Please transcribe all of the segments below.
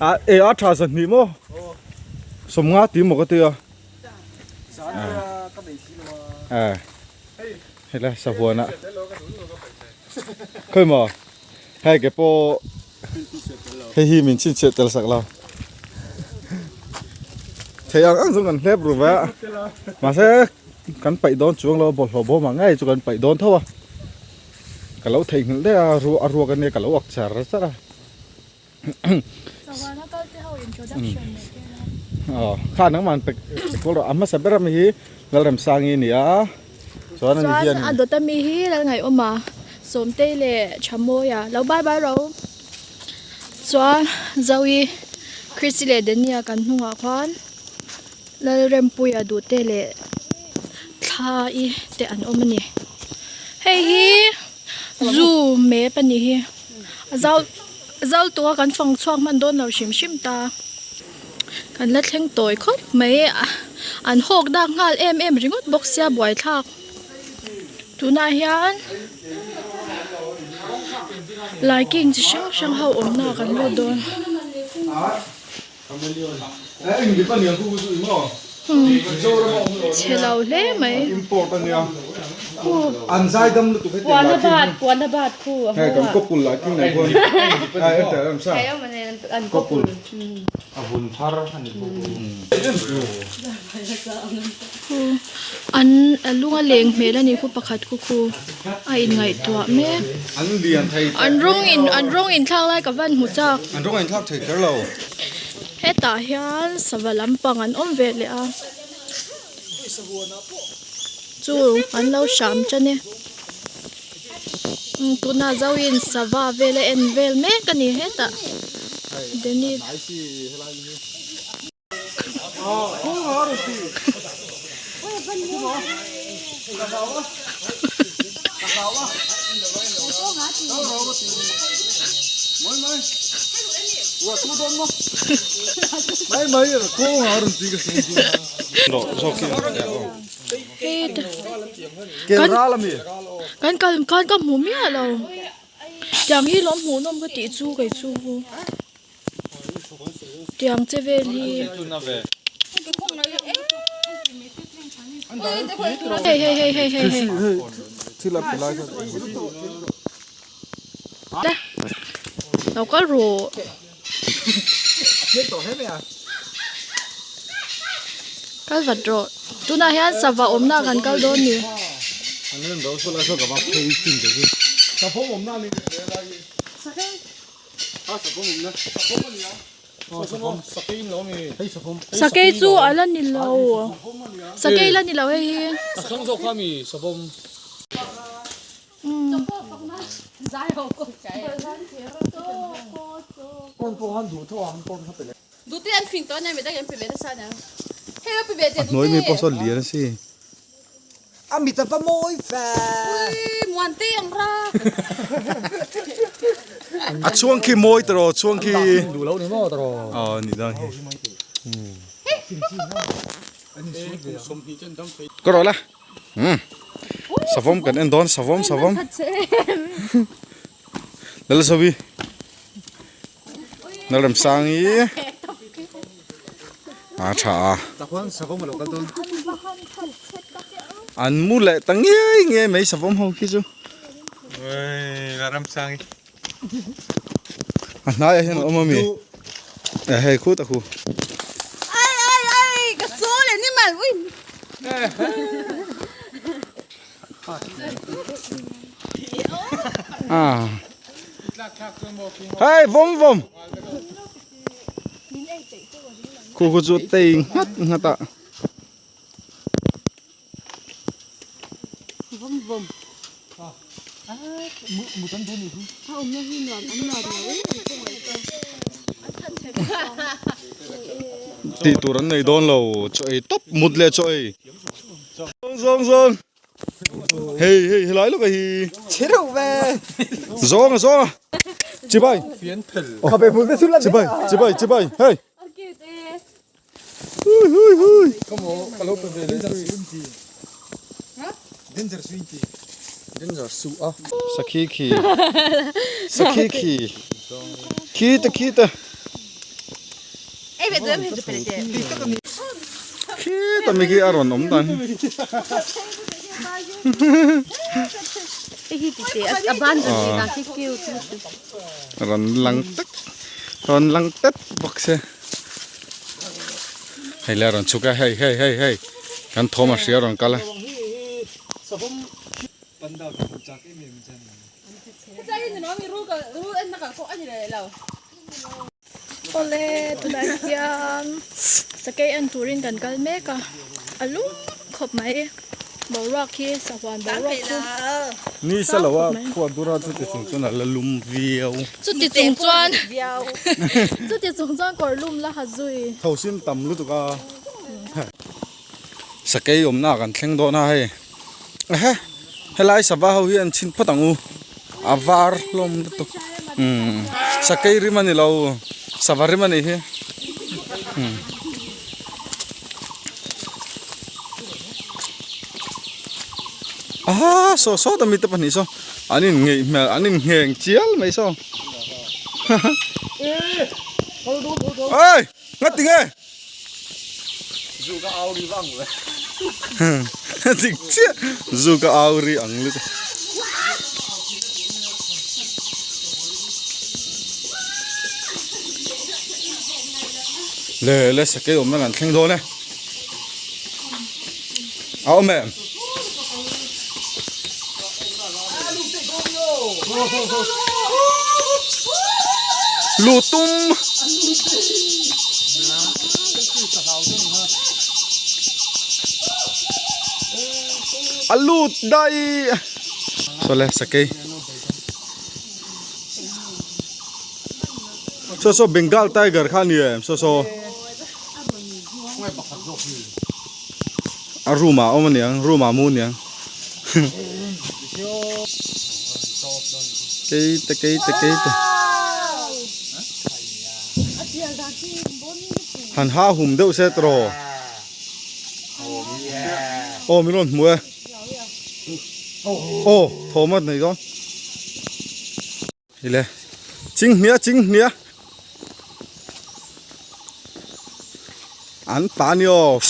A e a tha 200 maw? 50 ti maw ka ti a. A hela sahuana khawi maw hei ke pawh hei hi min chhinchhiah tel sak lo thei ang ang chu kan hlep ru ve a mahse kan paih dawn chuang lo bawlhhlawh bawm ang ngei chu kan paih dawn tho a ka lo theihnghilh daih a a ruak ania ka lo ak char char a. Sahuana kal te ho introduction leh te la. Aw kha nangman pe kawl rawh a hmasa ber ami hi Lalremsangi a ni a chuan ani hian Chuan a dawt ami hi Lalngaihawma Sawmtei leh Thamawia lo bye bye ro chuan Zoe Christy leh Dania kan hnungah khuan Lalrempuia duhte leh Thlai te an awm a ni hei hi zoo map a nih hi a zau zau tawh a kan fang chhuak hman dawn lo hrim hrim ta kan la thleng tawi khawp mai an hawk dak nghal em em ringawt bawk sia buaithlak tunah hian laiking chi hrang hrang ho awmna kan lut dawn. Chhe lo hle mai. An lung a leng hmel a ni khu pakhat khu khu a inngaihtuah mek. An rawng in an rawng inthlak lai ka van hmu chak. Hetah hian sava lampang an awm ve leh a chu an lo hram tan e tunah zo in sava vel a en vel mek a ni hetah Denny. Kan kal khan ka hmu miah lo tiang hi lawm hmuh nawm ka tih chu kei chu. Tiang che vel hi hei hei hei hei hei hei le lo kal rawh kal vat rawh tunah hian sava awmna kan kal dawn ni. Sakei chu a la ni lo sakei la ni lo hei hi. A hnuai mi pawh saw lian a si. A mit a va mawi ve. A chhuang khi mawi tawh chhuang khi. Aw ni dawn hi. Ka rawh la. Savawm kan en dawn savawm savawm. Lalsawi. Lalremsangi. A tha a. An mu leh ta ngei ngei mai savawm ho khi chu. A hnaiah hian a awm a mi. E hei khut a khu. A. Hei vawm vawm. Khu khu chu tei nghat nghat a. Tih tur an nei dawn lo chaw ei tawp mut leh chaw ei. Zawng zawng zawng. Hei hei helai lawk a hi. Chhe reuh ve. Zawng a zawng a. Chibai. Khabe hmul te chu la Chibai chibai chibai hei. Hui hui hui. Sakhi khi. Sakhi khi. Khi te khi te. Khi ta mi khi a rawn awm dan. Rawn lang tak rawn lang tet bawk se. Hei le a rawn chhuk a hei hei hei hei kan thawm a hria a rawn kal a. Awle tunah hian sakei en turin kan kal mek a a lum khawp mai boruak hi sahuan boruak chu Ni sa lo a khuat bura chuti chung chuan a la lum viau. Chuti chung chuan chuti chung chuan kawr lum la ha zui. Thosim tam lutuk a. Sakei awmna ah kan thleng dawn a hei ehe helai sava ho hi an chhin phawt ang u a var hlawm lutuk umm sakei rim a ni lo sava rim a nih hi umm aaa saw saw ta mite pahnih saw an in ngeih hmel an in ngheng chial mai saw oi ngati nge. Zu ka au ri vang le. Dik chiah zu ka au ri ang le. Le le sakei awmna kan thleng dawn e. A awm em? Lu tum. A lut daih. Sawle sakei. Saw saw Bengal tiger kha a ni em saw saw. A room ah a awm aniang room ah a mu aniang keite keite keite han ha hum deuh se tawh aw min rawn hmu e aw thawm a nei dawn. Ile chinghnia chinghnia an ta ni aw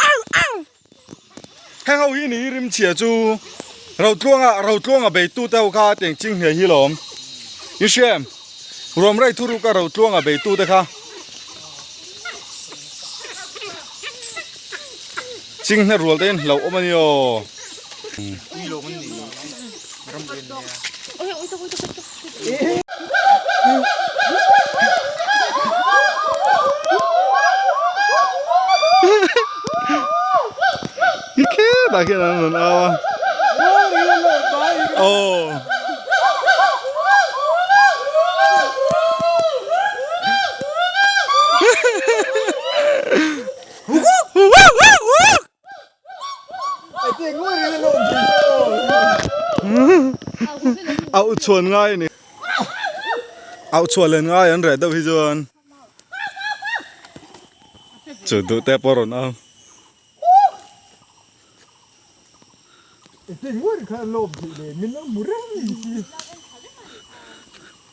au au heng ho hi ni rim chhia chu Rotluanga Rotluanga beitu te ho kha tiang chinghnia hi lawm i hria em ruam rei thuruk a Rotluanga beitu te kha chinghnia rual te in hlauh awm a ni aw. Tah khian an rawn au a aw Auh chhuan ngai a ni. Auh chhuah len ngai an reh deuh hi chuan chu duh te pawh a rawn au.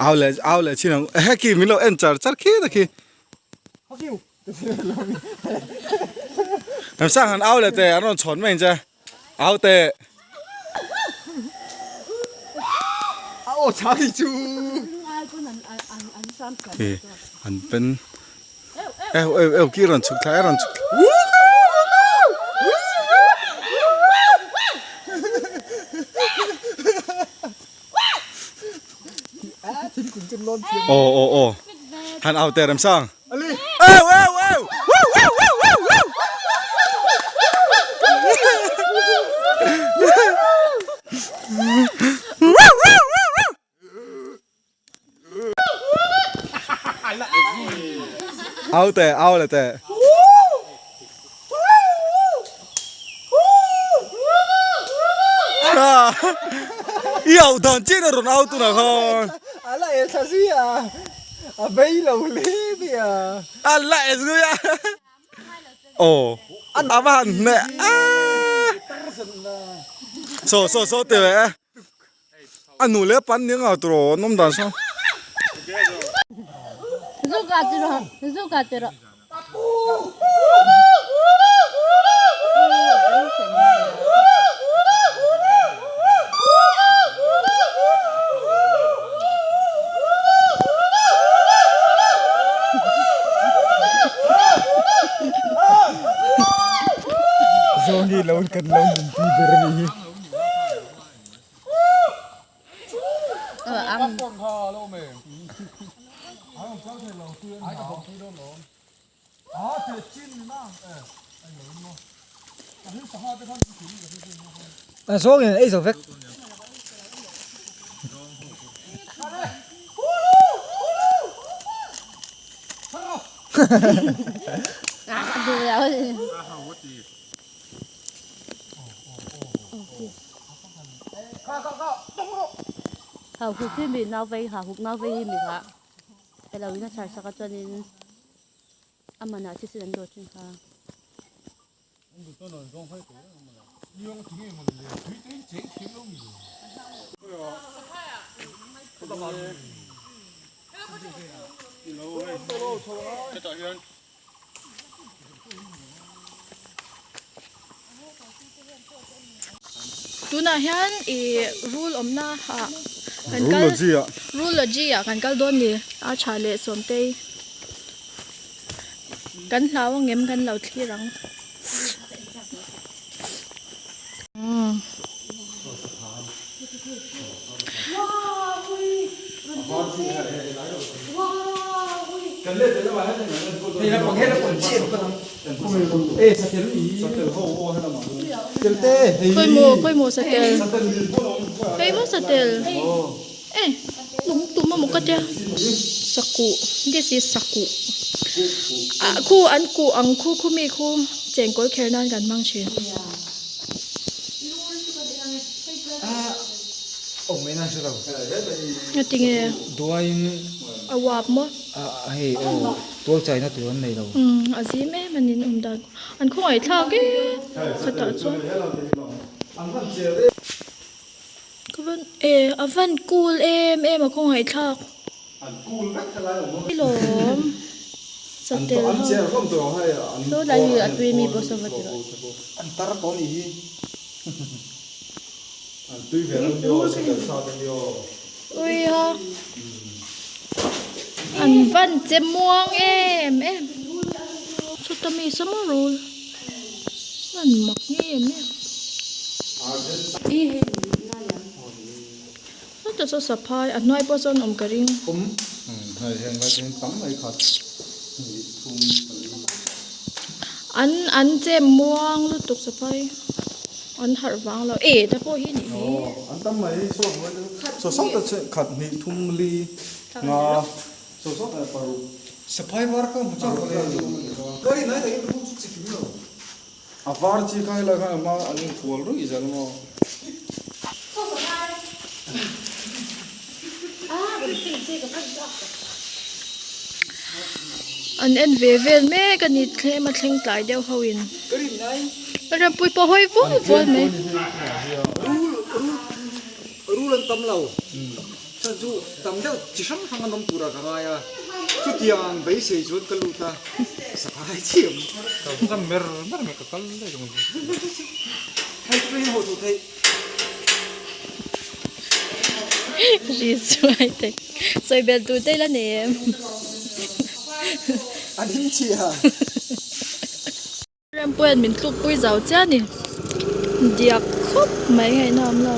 Au leh au leh chin ang ehe khi min lo en char char khi ta khi. Ramsang han au leh teh an rawn chhawn mai ang che au teh. Hi an pen eu eu eu khi rawn chhuk thla e rawn chhuk thla. Aw aw aw han au teh Ramsang. Eu eu eu Woo woo woo woo woo Woo woo woo woo Au teh au leh teh. I auh dan chiah in a rawn au tunah khan. A la en thla zui a, a vei lo hle mai a. A la en zui a. Aw a va han hneh a. Saw saw saw ti ve e. A nu leh a pan nia ngah tur aw an awm dan saw. Zu ka ti rawh, zu ka ti rawh. Zawngi lo kan lo nunpui ber a nih hi. A zawng in ei zo vek. Hau huk hi mi nau vei ha huk nau vei hi mi kha elo in a chhar sak a chuanin a manah thisen an dawt thin kha. Tunah hian ih rul awmna ah kan kal rullogy ah kan kal dawn ni a tha leh sawmtei kan hlau angem kan lo thlir ang. Khawimaw khawimaw satel hei maw satel e lung tum amaw ka tia sakuh this is sakuh ah khu an kuh ang khu khu mi khu chengkawl kher nan kan hmang thin. Ngatinge a uap maw? Umm a zim em a nin awm dan an khawngaih thlak e khatah chuan ka van e a van cool em em a khawngaih thlak lawm satel ho Saw lai hi a tui mi pawh saw va ti rawh. Ui ha an van che muang em em chhuta mi saw maw rul an mak em em heta saw saphai a hnuai pawh sawn awm ka ring. An an che muang lutuk saphai. An harh vang lo e ta pawh hi nih hi. Aw an tam mai saw hnuai te saw sawt te khat hnih thum li nga saw sawt leh paruk. Saphai var kha hmu chak le. Ka rin ai takin rul chu chi kim lo. A var chi kha helai khan a hma an inkual ruih zel maw. An en ve vel mek a ni thlem a thleng tlai deuh ho in Rampui pawh hawi vual vual mai. Rul rul rul an tam lo chuan chu tam deuh chi hrang hrang an awm turah ka ngai a chutiang ang beisei chuan ka lut a saphai chiam ka mer mer mai ka kal daih ang hei chu in haw duh theih. Ri chuai tek sawi bel tur te ila nei em. An him chhia. Rempuia'n min tluk pui zau chiah a ni. Diak khawp mai ngaihna awm lo.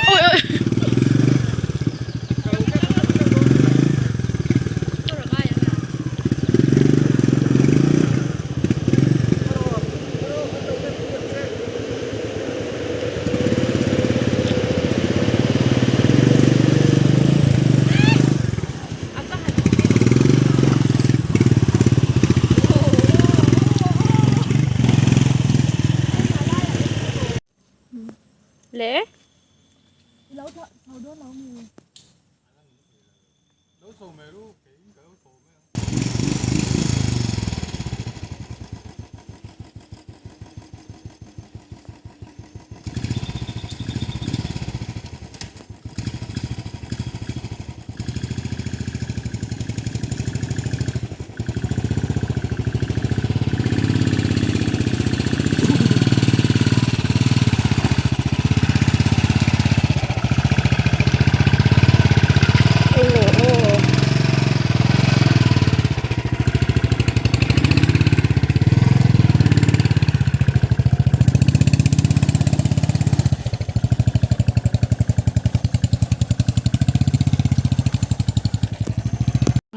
Oi oi.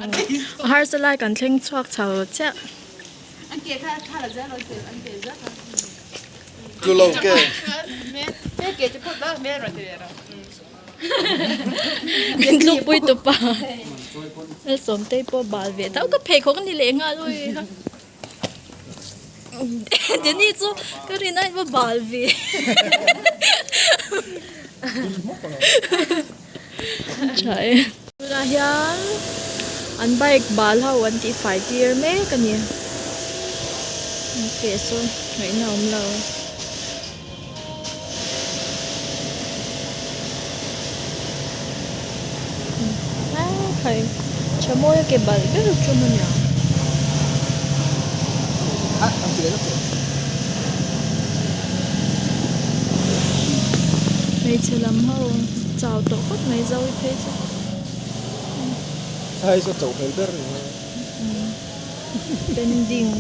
A harsa lai kan thleng chhuak chho chiah. Tlu lo ke. Min tluk pui tup a. Sawmtei pawh bal ve tho ka pheikhawk a ni leh nghal ui. Danny chu ka rin a va bal ve. Tha e. Tunah hian an bike bal ho an tih fai tir mek a ni. An feh sawn ngaihna a awm lo. Tha mawi a ke balh ber tum a nia. Hmeichhe lam ho chau tawh khawp mai zo i phei chu. Hei chu chauh hmel ber ni. Pending.